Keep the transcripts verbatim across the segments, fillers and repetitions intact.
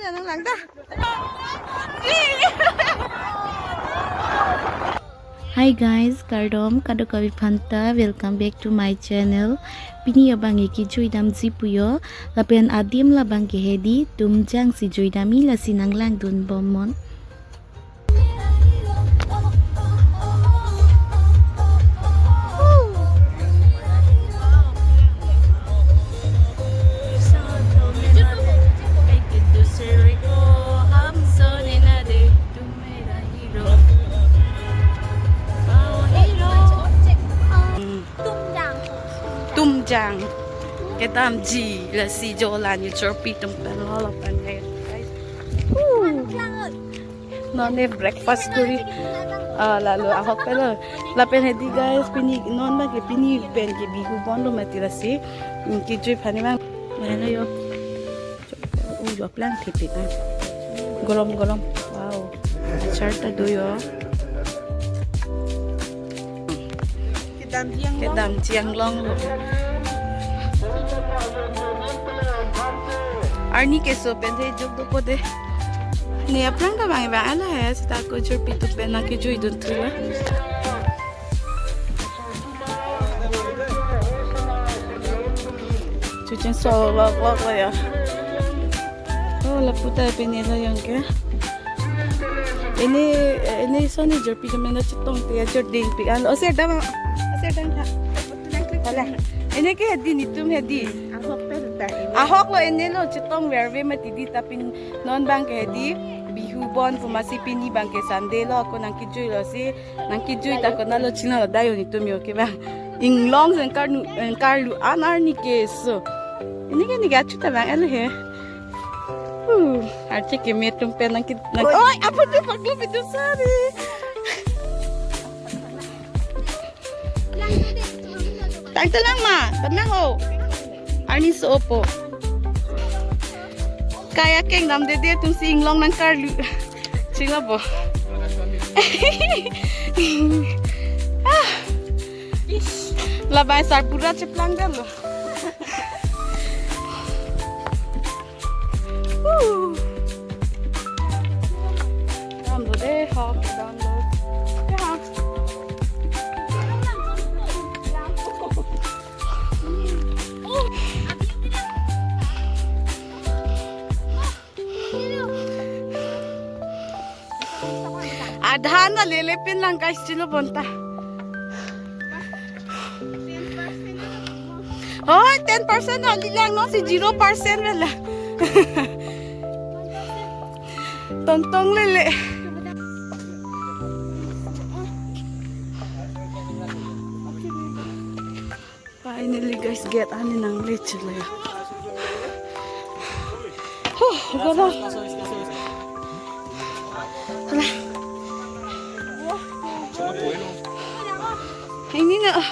Hi guys, kardom kadokave aphanta, welcome back to my channel. Pini abang ke kejui damji puyo, lapen adim labang ke hedi, Tumjang si jui damji, lasi nanglangdun bomnon. Tumjang kedamji, lasi jo la ni chorpi atum pen lo lapen guys. Woo. Non ne breakfast kuri. Ah, lalo ahok pelo. Lapen hedi guys, pini non abang ke pini pen ke Bihu bon lo mati, lasi. Hmm, kejui aphan abang. Mana yo? Oh, jo aplang thipit ah. Golom golom. Wow. Achar ta do yo. Kedamji anglong. Kedamji anglong lo. Arni keso pen the jok dopo de. Ne aplang ta bang bang ala hai, seta ko chorpi atum pen nang kejuidun thu la. Chuchen so lok lok la ya. Oh, lapu ta pini lo yang ke. Ini, ini soni chorpi kemana chetong te ya, chor ding pi an. Oh, sedang, oh, sedang ha. Hala. Ini ke hedi, netum hedi. Ahok pen ta ini. Ahok lo, ini lo chetong verve mati di, tapi non abang ke hedi Bihu bon pu, masi pini abang ke Sunday lo, ako nang kejui lo si. Nang kejui ta ko nalo china lo dayo netum yo ke bang. Inglong si nangkarlu, nangkarlu an arni keso. Ini ke ne ke achu ta bang elo he. Uh, arche keme atum pen nang ke nang. Oi, apa tu paklu pintu sari. Tang telang ma, tenang ho. Arni so opo. Kaya keng damde de atum si inglong nangkarlu. Ching la bo. Ah. Labang sarbura cheplang dam lo. Woo. Dam lo de, hok dam lo. Ya. Adhan na lele pin lang guys, chilo bonta. Oh, ten percent na lilang, no si zero percent wala. Tong tong lele. Finally guys, gate ani nang le chile. Huh, gana. Hala. Ini na.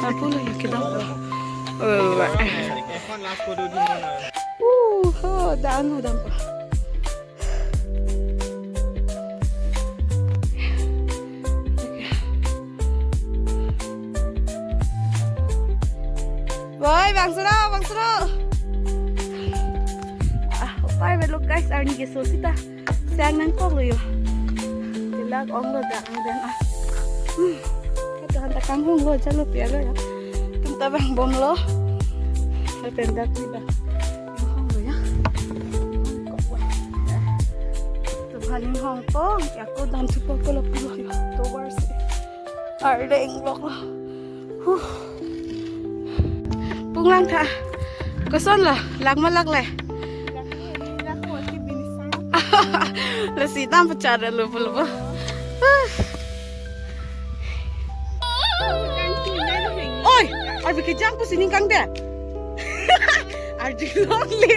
Aku lagi kedap. Oh, uh, oh, dan, dan. Woi, bang sero, bang sero. Ah, upai belok guys, arni keso sita. Sang nangkok lo yo. Tilak ong lo dak ang den ah. Hmm. Kata hanta kanghong lo, jalo pia lo ya. Tum ta bang bom lo. Lapen dak ni bang. Hong lo ya. Kok wa. Tum haning hong po, ya ko dam chupo ko lo pulo yo. Towards. Arleng lok lo. Huh. Punglang tha. Koson lo, lak ma lak le. Lasi tam pachar lo pulo. Huh. Oi, arvi kejang pusi ningkang de. Arju longle.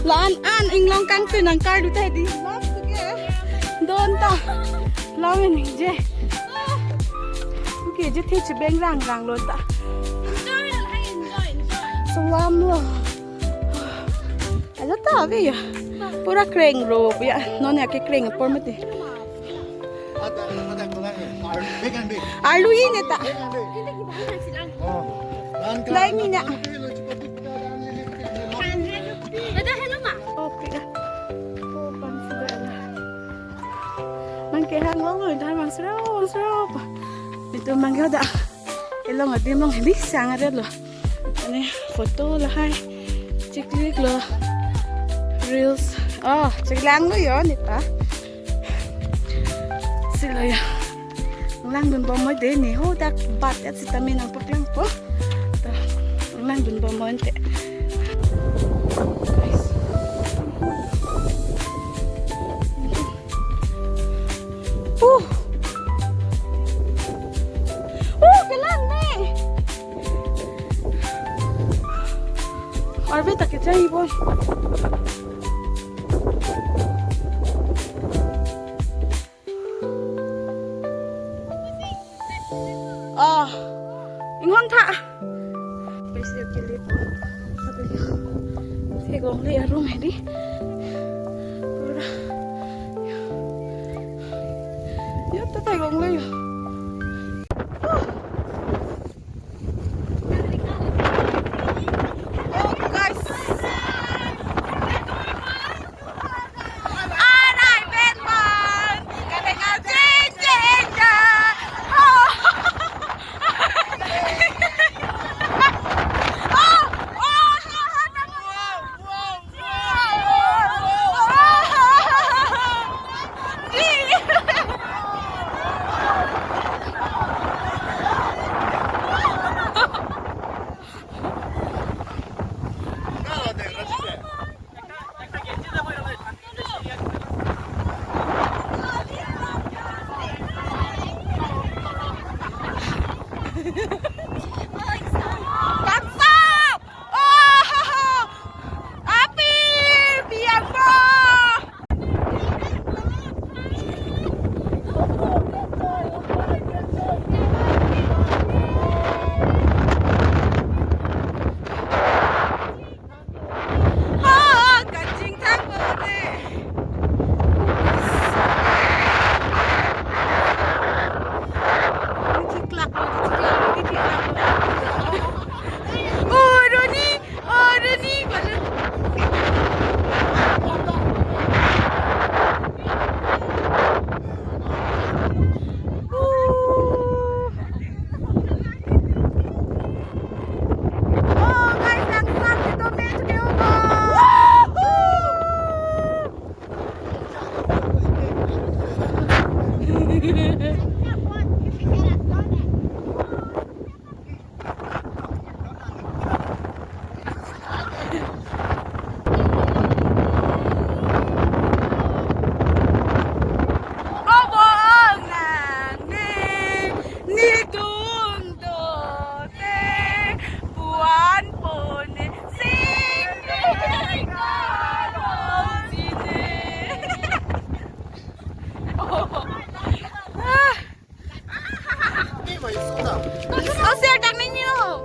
La-an an inglong kangtui nangkardu ta di. Love to ke. Don ta. Love ni je. Okay, je thi chibeng rang rang lo ta. Enjoy, enjoy, enjoy. Salam lo. Alo ta ave ya. Pura kreng ro ya. Non ya kekreng apor mati. Arlo ini ta. Lain ini na. Ada hello ma. Okay. Oh, bang sudah ada. Bang kehang long lo, dah bang sero, bang sero. Itu bang ada. Elong adim long hedi sang ada lo. Ani photo lahai. Chiklik lo. Reels. Oh, chiklang lo yo ni ta. Si lo yo. Langdun bom mo de ni ho dak bat ya sitame nangpaklangpo. Ta. Langdun bom mo ante. Uh. Uh, kelang ni. Arve ta kechai bom. Ah, inghon tha. Besi kili po. Thegong le arong hedi. Pura. Ya, ta thegong le ya. Oh, guys. Arai ben bang. Kadang jeng jeng ja. Oh. Oh, oh, oh, oh. Kangsam! Oh! Api! Biang bo! Oh, kachingthang ko de. Chiklak, chiklak, chiklak. Oh, Roni, oh, Roni, balu. Oh. Oh, guys, Kangsam, ito medyo kayo ba? Woohoo! Obo nang ne, nelitum dote, puan pone, sing, sing, sing, sing. Ah. Oh, sir, dang nang nyo.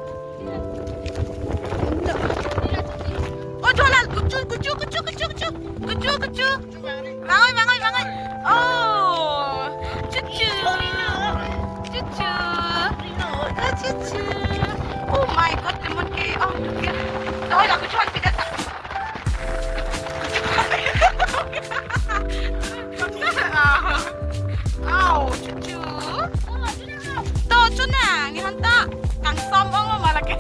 Oh, jola, kuchu, kuchu, kuchu, kuchu, kuchu. Kuchu, kuchu. Bangai, bangai, bangai. Oh, chuchu. Chuchu. Oh, chuchu. Oh my God, lemon ke. Oh, ya. Oh, ya, kuchu, pidat. Au, chuchu. To, chuna, ni hanta. Kangsam ong lo malake.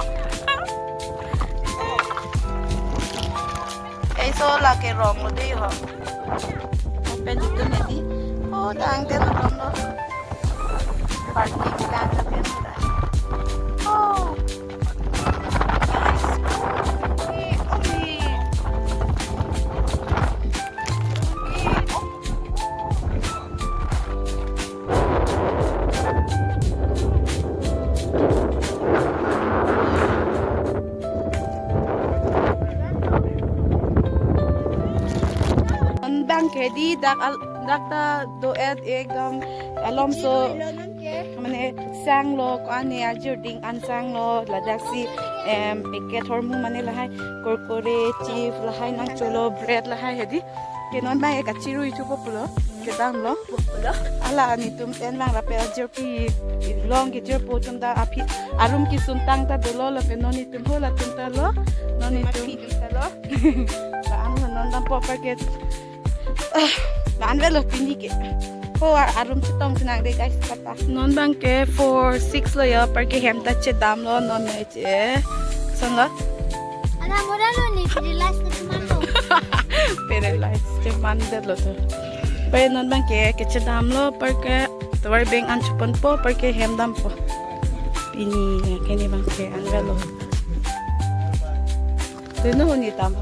Eh, so lake rong lo de ho. Open itu ne di. Oh, dang te lo rong lo. Parking lang lo de. Oh. Guys. Okay, okay. Hedi dak al-, dak ta do-et ekdom alomso mane sanglo ko-an ne ajir ding an sanglo, ladaksi em packet hormu mane lahai kurkure, chips lahai nangcholo, bread lahai hedi. Ke non bang ke kachirui thupo pulo, kedamlo. Ala netum ten bang rapel ajirpi long kejirpo atum ta aphi arum kesung tang ta dolo lapen non netum ho latum ta lo. Non netum ta lo. Ba-an lo non dampo packet. Ah, ba-an avelo pini ke. Ho a-, arum chetong chenang de guys kata. Non bang ke four six lo yo, apar ke hem ta chedamlo non ne che. Son lo? Ana mura lo ni, paralyze na cheman lo. Paralyze cheman det lo to. Apar non bang ke, kechedamlo, apar ke tovar beng an cheponpo, apar ke hem dampo. Pini ke ne bang ke an avelo. Teno ni tam.